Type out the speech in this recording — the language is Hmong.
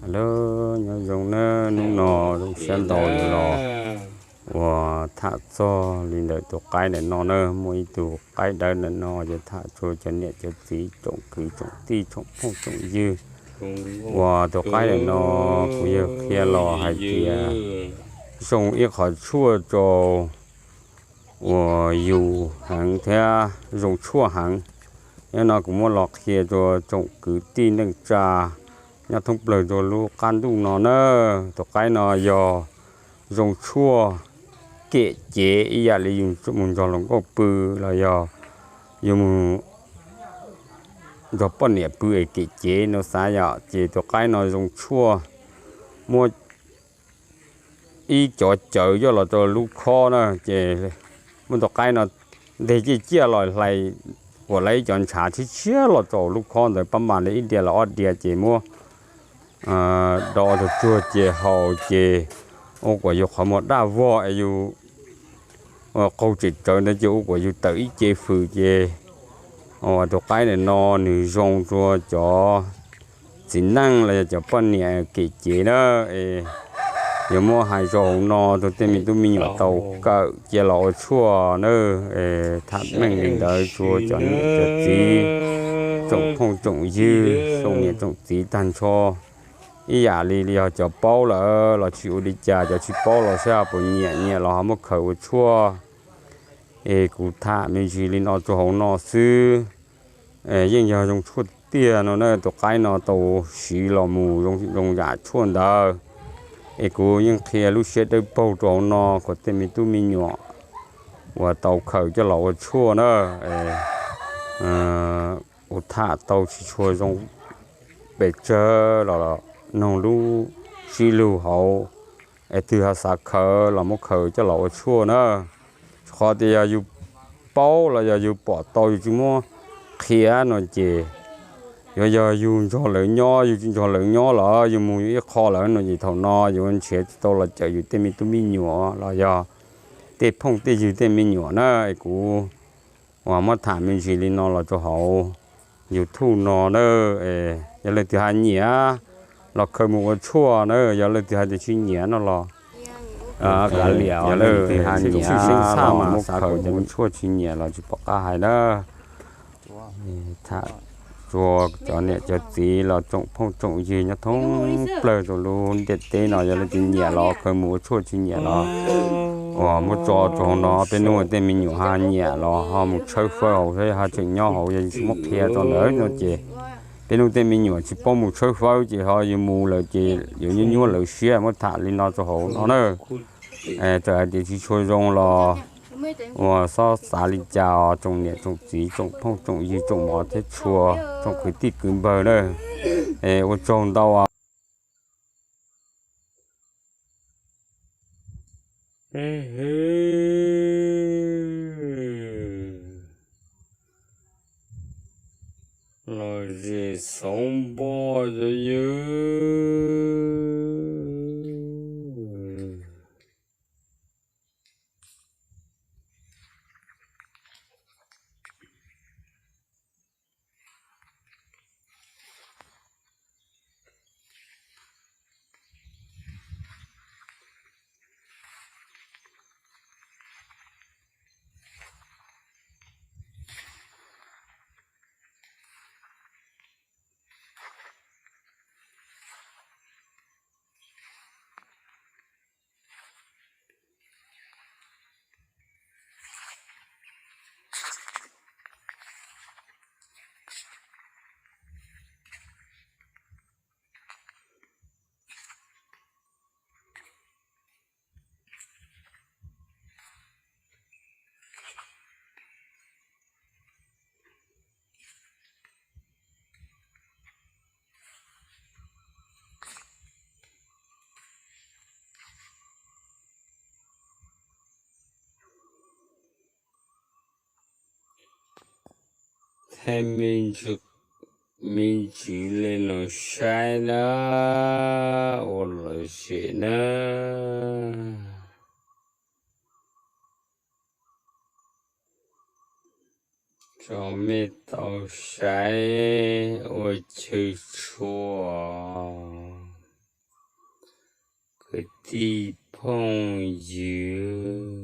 Hello, nyob zoo nawb, hnub no zoo siab ntau los uas tham txog li ntawm tus qaib ntawm no na, muaj ib tug qaib dawb ntawm no ces tham txog cov niam cov txiv tsoom kwv tsoom tij tsoom phooj tsoom ywg uas tus qaib ntawm no kuv yawg qhia los hais tias zoo ib qhov tshuaj rau uas yus heev thiab zoo tshuaj heev. Yog no kuv muab los qhia rau tsoom kwv tij neej tsa nyob thoob plaws rau lub qab ntuj no na. Tus qaib no yog zoo tshuaj kem cev ib yam li yus mus nrog hluas nkauj pw los yog yus mus nrog poj niam pw es kem cev no xav yom. Ces tus qaib no zoo tshuaj muab ib cov cawv coj los rau lub khob na, ces muab tus qaib no nteg ciaj ciaj los hlais kuam lawv ib cov ntshav tshiab tshiab los rau lub khob ntawd, pab mam li ib diav los ob diav ces muab do tsuag tsuag ces haus ces ua kuam yus qhov muag daj vog es yus qaug tsem tsawv ntawd ces ua kuam yus tawm ib ce fws ces tus qaib ntawm no nws zoo rua cov txiv neej los yog cov poj niam kem cev na. Es yuav muab hais rau hauv no rau tej me tub me nyuam tau kawm cia los ua tshuaj na. Tham meej li ntawd rua cov niam cov txiv tsoom phooj tsoom ywg tsoom niam tsoom txiv tag nrho, ib yam li yog cov paub lawm los tsis ua li cas, cov tsis paub los saib puas nyiam, nyiam los ho muab khaws ua tshuaj. Es kuv tham me ntsis li no rau hauv no xwb. Yeej yog zoo tshuaj tiag no na, tus qaib no tau siv los mus zoo yam tshuaj ntawd. Es kuv yeej qhia lub siab dawb paug rau hauv no kom tej me tub me nyuam uas tau khaws coj los ua tshuaj na. Kuv tham tau tsis tshua zoo pes tsawg los noog lub sij lug hauv, es twg ho xav khaws los muab khaws coj los ua tshuaj na. Qhov tias yog yus paub los yog yus pom tau yus tsis muab qhia no ces yuav yog yus nrog lawv nyob, yus tsis nrog lawv nyob los yus mus yus ib qho lawm no ces thaum no yuav nrhiav tsis tau los cawm yus tej me tub me nyuam los yog tej phooj tej ywg tej me nyuam na. Es kuv uas muab tham me ntsis li no los rau hauv YouTube no na. Yog leej twg ho nyiam los khaws mus ua tshuaj na, yog leej twg hais tias tsis nyiam no los kav liam, yog leej twg ho nyiam los muab khaws mus ua tshuaj tsis nyiam los tsis pom qab hais na. Tham rua cov niam cov txiv los tsoom phooj tsoom ywg nyob thoob plawg rau lub ntiaj teb no, yog leej twg nyiam los khaws mus ua tshuaj, tsis nyiam los uas muab tso rau hauv no. Peb hnub tej me nyuam ho nyiam los ho mus tshawb fawb hauv, ho tseem nyob hauv, yog tsis muab qhia rau ntawd no ces peb hnub tej me nyuam tsis paub mus tshawb fawb ces ho yus mus lawm ces yuav nyuaj nyuaj lawv siab. Muab tham li no rau hauv no na. Txawm hais tias tsis tshua zoo los uas xob xav li cas os tsoom niam tsoom txiv tsoom phooj tsoom ywg tsoom mov thiab tshua tsoom kwv tij kwv npawg na. Ua tsaug ntau. Los zem xoov npo cov yawg. Thaij me ntsis li no saib na, ua lom zem na. Tso mej tau saib ua chaw tshua. kwv tij phooj ywg.